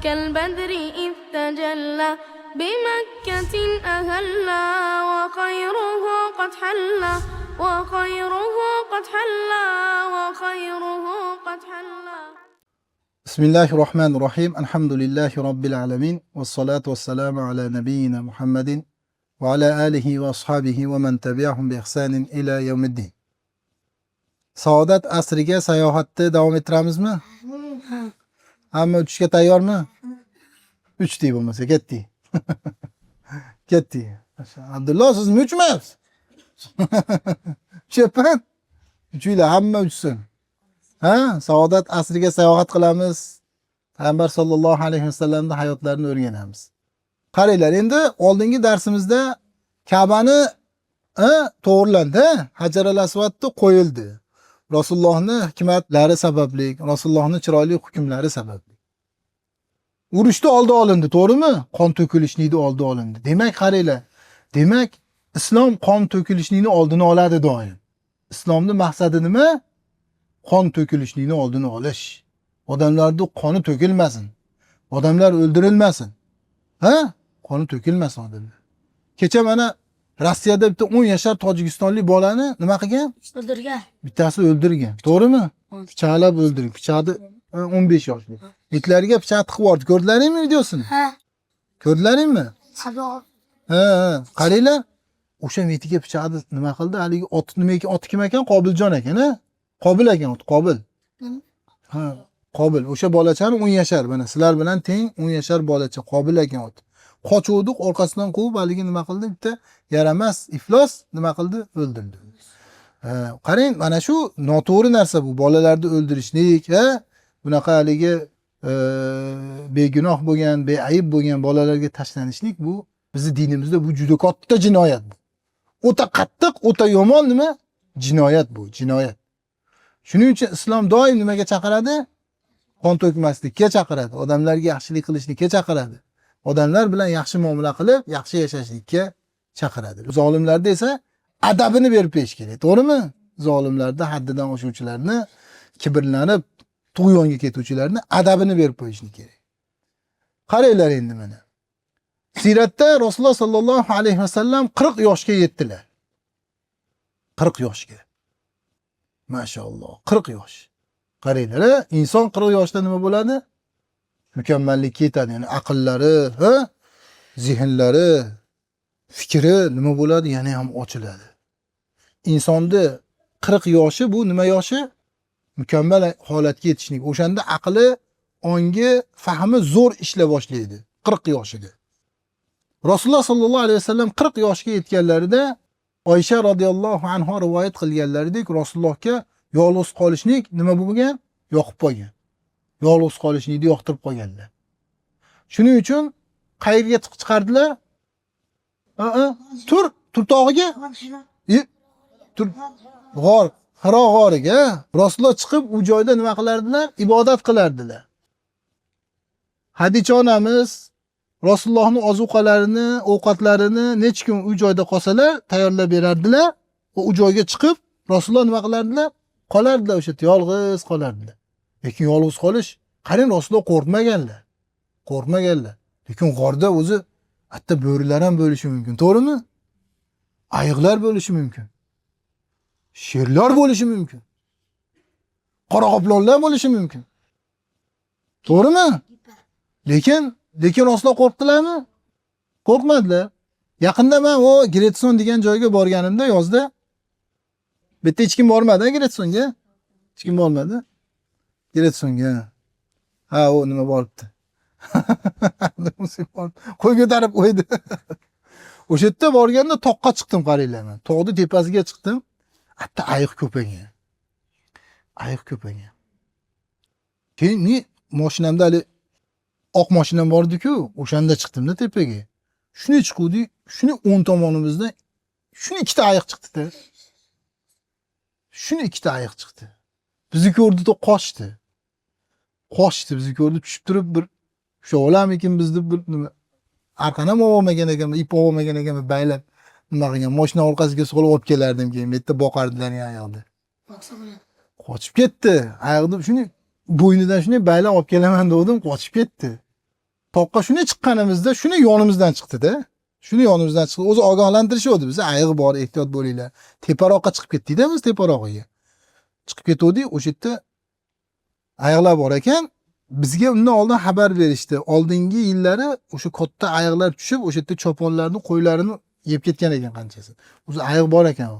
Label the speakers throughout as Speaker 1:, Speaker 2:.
Speaker 1: كالبدر إذ تجلى بمكة أهلا وخيره قد حل وخيره قد حل وخيره قد حل.
Speaker 2: بسم الله الرحمن الرحيم. الحمد لله رب العالمين والصلاة والسلام على نبينا محمد وعلى آله وأصحابه ومن تبعهم بإحسان إلى يوم الدين. Saodat asriga sayohatni davom ettiramizmi? Hamma uchishga tayyormi? Uchdik bo'lmasa, ketdik. Ketdik. Abdulloh, siz nima uchmayapsiz? Uchyapman. Uchinglar, hamma uchsin. Ha, saodat asriga sayohat qilamiz. Payg'ambar sollallohu alayhi vasallamning hayotlarini o'rganamiz. Qaranglar, endi oldingi darsimizda Ka'bani to'g'rilandi, Hajar al-Aswadni qo'yildi. Rasulullohning hikmatlari sababli, Rasulullohning chiroyli hukmlari sababli. Urushda oldi olindi, to'g'rimi? Qon to'kilishlikni oldi olindi. Demak, qaranglar. Demak, islom qon to'kilishlikni oldini oladi doim. Islomning maqsadi nima? Qon to'kilishlikni oldini olish. Odamlarning qoni to'kilmasin. Odamlar o'ldirilmasin. Ha? Qoni to'kilmasin odamlar. Kecha mana Rossiyada bitta 10 yashar tojikistonlik bolani nima qilgan?
Speaker 3: O'ldirgan.
Speaker 2: Bittasi o'ldirgan. To'g'rimi? Pichoqlab o'ldirgan. Pichoqni 15 yoshli. Betlariga pichoq tiqib yubordi. Ko'rdilaringmi videosini?
Speaker 3: Ha.
Speaker 2: Ko'rdilaringmi?
Speaker 3: Saboq.
Speaker 2: Ha, ha. Qaranglar. O'sha betiga pichoqni nima qildi? Haligi ot nima ekan? Oti kim ekan? Qobiljon ekan, ha? Qobil ekan ot, Qobil. Ha, Qobil. O'sha bolachani 10 yashar mana sizlar bilan teng 10 yashar bolacha Qobil ekan ot. Qochuvdik, orqasidan quvib haligi nima qildi? Bitta yaramas, iflos nima qildi? O'ldirdi. Ha, qarang, mana shu noto'g'ri narsa bu. Bolalarni o'ldirishlik, ha? Bunaqa haligi begunoh bo'lgan, beayb bo'lgan bolalarga tashlanishlik bu bizni dinimizda bu juda katta jinoyat bu. O'ta qattiq, o'ta yomon nima? Jinoyat bu, jinoyat. Shuning uchun islom doim nimaga chaqiradi? Qon to'kmaslikka chaqiradi, odamlarga yaxshilik qilishlikka chaqiradi. Odamlar bilan yaxshi muomala qilib, yaxshi yashashlikka chaqiradi. Zolimlarda esa adabini berib qo'yish kerak, to'g'rimi? Zolimlarda haddidan oshuvchilarni, kibrlanib tug'yonga ketuvchilarni adabini berib qo'yishlik kerak. Qaranglar endi mana. Siyratda Rasululloh sallallohu alayhi vasallam 40 yoshga yetdilar. 40 yoshga. Mashalloh, 40 yosh. Qaranglar, inson 40 yoshda nima bo'ladi? Mukammallikka yetadi. Ya'ni aqllari, ha? Zehnlari, fikri nima bo'ladi? Yana ham ochiladi. Insonni 40 yoshi bu nima yoshi? Mukammal holatga yetishlik. O'shanda aqli, ongi, fahmi zo'r ishlay boshlaydi 40 yoshida. Rasululloh sallallohu alayhi vasallam 40 yoshga yetganlarida Oysha radhiyallohu anha rivoyat qilganlaridek Rasulullohga yolg'iz qolishlik nima bo'lgan? Yoqib qolgan. Yolg'iz qolishlikni yoqtirib qolganlar. Shuning uchun qayerga chiqardilar? Tur, Tur tog'iga. Tur g'or, Hiro g'origa. Rasululloh chiqib u joyda nima qilardilar? Ibodat qilardilar. Hadicha onamiz Rasulullohning ozuqalarini, ovqatlarini necha kun u joyda qolsalar tayyorlab berardilar. U joyga chiqib Rasululloh nima qilardilar? Qolardilar o'sha yerda, yolg'iz qolardilar. Lekin yolg'iz qolish, qarang, Rasululloh qo'rqmaganlar. Qo'rqmaganlar. Lekin g'orda o'zi hatto bo'rilar ham bo'lishi mumkin, to'g'rimi? Ayiqlar bo'lishi mumkin. Sherlar bo'lishi mumkin. Qora qoplonlar bo'lishi mumkin. To'g'rimi? Lekin Rasululloh qo'rqdilarmi? Qo'rqmadilar. Yaqinda men o Gretson degan joyga borganimda yozda bu yerda hech kim bormadi Gretsonga. Hech kim bormadi. Gretsonga. Ha, u nima boribdi. Qo'y ko'tarib qo'ydi. O'sha yerda borganda toqqa chiqdim, qaranglar men. Tog'ning tepasiga chiqdim. Hatto ayiq ko'paygan. Ayiq ko'paygan. Keyin ni mashinamda hali oq mashinam bor edi-ku, o'shanda chiqdim-da tepaga. Shuni chiquvdik, shuni o'ng tomonimizdan shuni ikkita ayiq chiqdi-da. Shuni ikkita ayiq chiqdi. Bizni ko'rdi-da qochdi. Qochdi, bizni ko'rdi, tushib turib bir ushlab olarmikin bizni bir nima arqon ham olmagan ekanman, ip olmagan ekanman, baylab nima qilgan, mashina orqasiga solib olib kelardim keyin, bu yerda boqardilar ayoqda. Qochib ketdi. Ayoqda shuni bo'ynidan shunday baylab olib kelaman dedim, qochib ketdi. Toqqa shuni chiqqanimizda shuni yonimizdan chiqdi-da. Shuni yonimizdan chiqdi. O'zi ogohlantirishdi bizni, ayiq bor, ehtiyot bo'linglar. Teparoqqa chiqib ketdik-da biz teparog'iga. Chiqib ketuvdik, o'sha yerda ayiqlar bor ekan. Bizga undan oldin xabar berishdi. Oldingi yillari o'sha katta ayiqlar tushib, o'sha yerda choponlarni, qo'ylarini yeb ketgan ekan qanchasi. O'zi ayiq bor ekan u.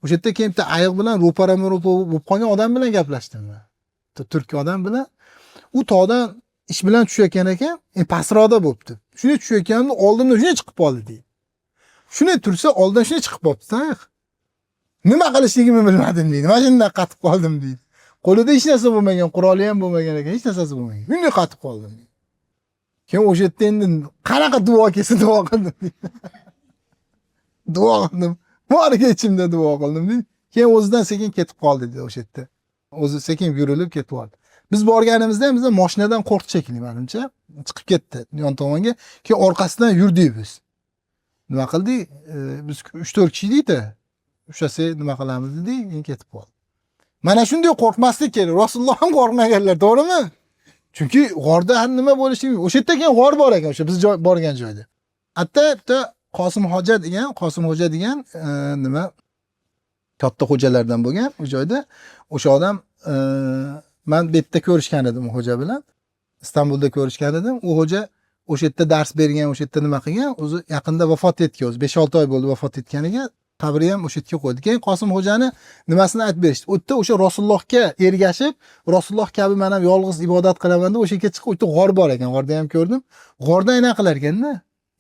Speaker 2: O'sha yerda keyin bitta ayiq bilan ro'parama-ro'pa bo'lib qolgan odam bilan gaplashdim men. Bitta turk odam bilan. U tog'dan ish bilan tushayotgan ekan, pastroqda bo'libdi. Shunday tushayotganimda oldimdan shunday chiqib qoldi deydi. Shunday tursa oldimdan shunday chiqib qolibdi ayiq. Nima qilishligimni bilmadim deydi. Mana shunday qatib qoldim deydi. Qo'lida hech narsa bo'lmagan, quroli ham bo'lmagan ekan, hech narsasi bo'lmagan. Shunday qatib qoldim deydi. Keyin o'sha yerda endi qanaqa duo kelsa duo qildim deydi. Duo qildim. Boriga ichimda duo qildim deydi. Keyin o'zidan sekin ketib qoldi deydi o'sha yerda. O'zi sekin yurilib ketib qoldi. Biz borganimizda ham biz mashinadan qo'rqdi shekilli menimcha. Chiqib ketdi yon tomonga. Keyin orqasidan yurdik biz. Nima qildik? Biz 3-4 kishi edik-da. Ushlasak nima qilamiz dedik, keyin ketib qoldi. Mana shunday qo'rqmaslik kerak. Rasululloh ham qo'rqmaganlar, to'g'rimi? Chunki g'orda har nima bo'lishi mumkin. O'sha yerda keyin g'or bor ekan, o'sha biz borgan joyda. Hatto bitta Qosim Hoja degan, Qosim Hoja degan nima katta xo'jalardan bo'lgan u joyda. O'sha odam men bu yerda ko'rishgan edim u xo'ja bilan. Istanbulda ko'rishgan edim. U xo'ja o'sha yerda dars bergan, o'sha yerda nima qilgan, o'zi yaqinda vafot etgan, o'zi 5-6 oy bo'ldi vafot etganiga. Qabri ham o'sha yerga qo'ydi. Keyin Qosim Xo'jani nimasini aytib berishdi. U yerda o'sha Rasulullohga ergashib, Rasululloh kabi men ham yolg'iz ibodat qilaman deb o'sha yerga chiqib, u yerda g'or bor ekan, g'orda ham ko'rdim. G'orda aynan qilar ekanda,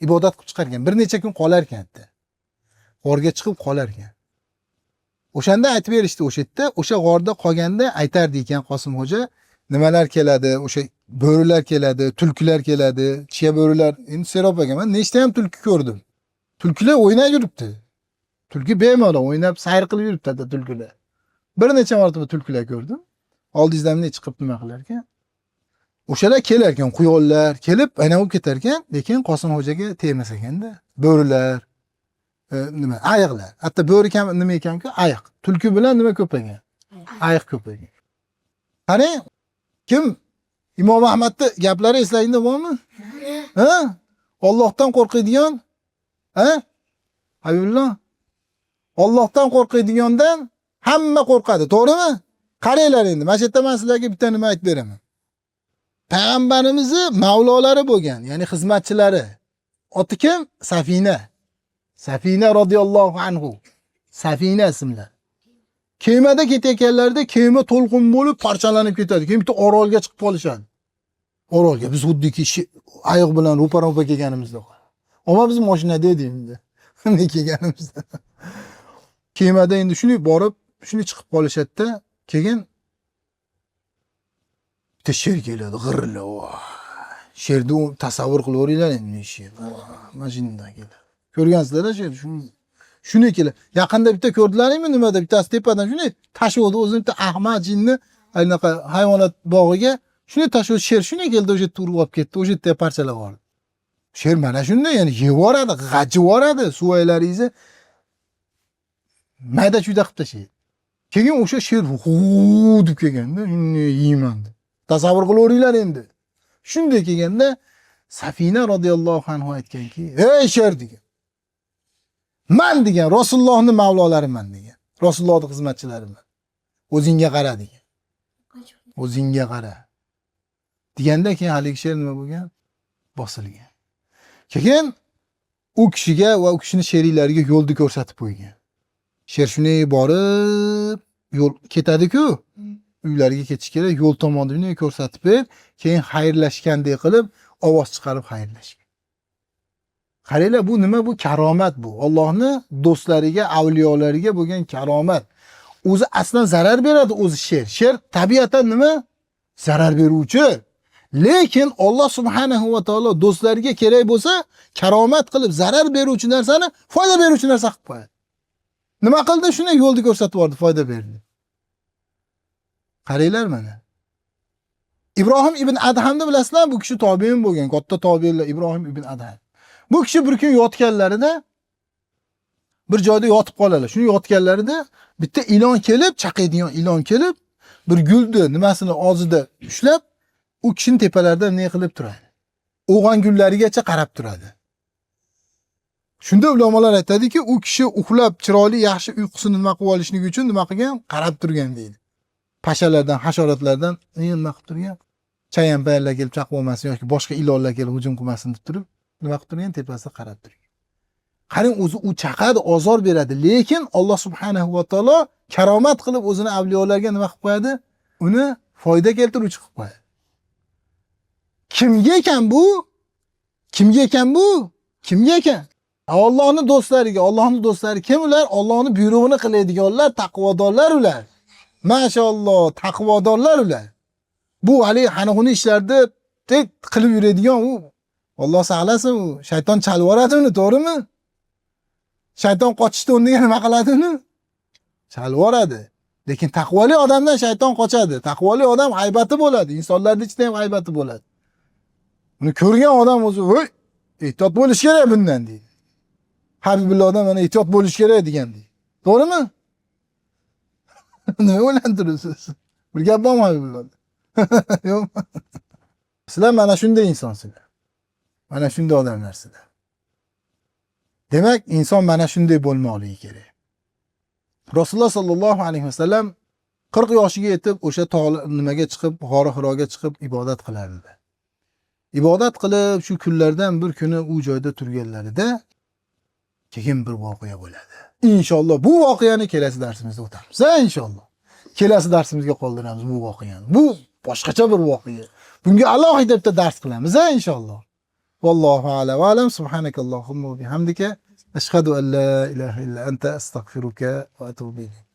Speaker 2: ibodat qilib chiqar ekan. Bir necha kun qolar ekan yerda. G'orga chiqib qolar ekan. O'shanda aytib berishdi o'sha yerda, o'sha g'orda qolganda aytardi ekan Qosim Xo'ja, nimalar keladi, o'sha bo'rilar keladi, tulkilar keladi, chiya bo'rilar. Endi serob ekan, men nechta ham tulki ko'rdim. Tulkilar o'ynab yuribdi. Tulki bemalol o'ynab sayr qilib yuribdi hatto tulkilar. Bir necha marotaba tulkilar ko'rdim. Oldingizdan bunday chiqib nima qilar ekan? O'shalar kelar ekan, quyonlar kelib aynan bo'lib ketar ekan, lekin Qosim Xo'jaga tegmas ekanda. Bo'rilar, nima, ayiqlar. Hatto bo'ri kam nima ekanku, ayiq. Tulki bilan nima ko'paygan? Ayiq ko'paygan. Qarang, kim Imom Ahmadning gaplari eslangda bormi? Ha? Allohdan qo'rqadigan, ha? Habibulloh. Allohdan qo'rqadigandan hamma qo'rqadi, to'g'rimi? Qaranglar endi, mana shu yerda men sizlarga bitta nima aytib beraman. Payg'ambarimizni mavlolari bo'lgan, ya'ni xizmatchilari. Oti kim? Safina. Safina radhiyallohu anhu. Safina ismlar. Kemada ketayotganlarida kema to'lqin bo'lib parchalanib ketadi. Keyin bitta orolga chiqib qolishadi. Orolga biz xuddiki ayiq bilan ro'para-ro'pa kelganimizda. Ammo biz mashinada edik endi. Ne kelganimizda. Kemada endi shuni borib, shuni chiqib qolishadi-da, keyin bitta sher keladi, g'irla. Sherni tasavvur qilaveringlar endi sher. Mana shundan keladi. Ko'rgansizlar sher, shuni keladi. Yaqinda bitta ko'rdilaringmi nimada bittasi tepadan shuni tashvodi o'zini bitta ahmad jinni anaqa hayvonot bog'iga shuni tashvodi sher shuni keldi, o'sha yerda urib olib ketdi, o'sha yerda parchalab yubordi. Sher mana shunday, ya'ni yeb yuboradi, g'ajib yuboradi, suvaylaringizni mayda chuyda qilib tashlaydi. Keyin o'sha sher huu deb kelganda, shunday yeyman deb. Tasavvur qilaveringlar endi. Shunday kelganda Safina radhiyallohu anhu aytganki, "Ey sher" degan. Man degan Rasulullohning mavlolariman degan. Rasulullohning xizmatchilariman. O'zingga qara degan. O'zingga qara. Deganda keyin haligi sher nima bo'lgan? Bosilgan. Keyin u kishiga va u kishining sheriklariga yo'lni ko'rsatib qo'ygan. Sher shunday borib yo'l ketadi-ku. Uylariga ketish kerak, yo'l tomonni shunday ko'rsatib ber, keyin xayrlashgandek qilib ovoz chiqarib xayrlashgan. Qaranglar, bu nima? Bu karomat bu. Allohning do'stlariga, avliyolariga bo'lgan karomat. O'zi aslan zarar beradi o'zi sher. Sher tabiatan nima? Zarar beruvchi. Lekin Alloh subhanahu va taolo do'stlariga kerak bo'lsa, karomat qilib zarar beruvchi narsani foyda beruvchi narsa qilib qo'yadi. Nima qildi? Shuni yo'lni ko'rsatib yubordi, foyda berdi. Qaranglar mana. Ibrohim ibn Adhamni bilasizlar, bu kishi tobiin bo'lgan, katta tobiinlar Ibrohim ibn Adham. Bu kishi bir kun yotganlarida bir joyda yotib qoladilar. Shuni yotganlarida bitta ilon kelib, chaqaydigan ilon kelib, bir gulni nimasini og'zida ushlab, u kishining tepalaridan ne qilib turadi. O'g'on gullarigacha qarab turadi. Shunda ulamolar aytadiki, u kishi uxlab chiroyli yaxshi uyqusini nima qilib olishligi uchun nima qilgan? Qarab turgan deydi. Pashalardan, hasharotlardan nima qilib turgan? Chayan-payanlar kelib chaqib olmasin yoki boshqa ilonlar kelib hujum qilmasin deb turib, nima qilib turgan? Tepasida qarab turgan. Qarang, o'zi u chaqadi, ozor beradi, lekin Alloh subhanahu va taolo karomat qilib o'zini avliyolarga nima qilib qo'yadi? Uni foyda keltiruvchi qilib qo'yadi. Kimga ekan bu? Kimga ekan bu? Kimga ekan? Allohning do'stlariga. Allohning do'stlari kim ular? Allohning buyrug'ini qiladiganlar, taqvodorlar ular. Mashalloh, taqvodorlar ular. Bu hali hani-huni ishlarda tek qilib yuradigan u. Alloh saqlasin, u shayton chalvoradi uni, to'g'rimi? Shayton qochishda o'rniga nima qiladi uni? Chalvoradi. Lekin taqvoli odamdan shayton qochadi. Taqvoli odam haybati bo'ladi. Insonlarning ichida ham haybati bo'ladi. Uni ko'rgan odam o'zi, "Voy, ehtiyot bo'lish kerak bundan" deydi. Habibullohdan mana ehtiyot bo'lish kerak degan deydi. To'g'rimi? Nima o'ylantirasiz? Bir gap bormi Habibullohda? Yo'qmi? Sizlar mana shunday insonsizlar. Mana shunday odamlarsizlar. Demak, inson mana shunday bo'lmoqligi kerak. Rasululloh sallallohu alayhi vasallam 40 yoshiga yetib o'sha tog' nimaga chiqib, G'ori Hiroga chiqib ibodat qilardi. Ibodat qilib shu kunlardan bir kuni u joyda turganlarida keyin bir voqea bo'ladi. Inshaalloh bu voqeani kelasi darsimizda o'tamiz. Ha, inshaalloh. Kelasi darsimizga qoldiramiz bu voqeani. Bu boshqacha bir voqea. Bunga alohida bitta dars qilamiz, ha, inshaalloh. Vallohu a'la va alam. Subhanakallohumma va bihamdika ashhadu an la ilaha illa anta astagfiruka va atubu ilayk.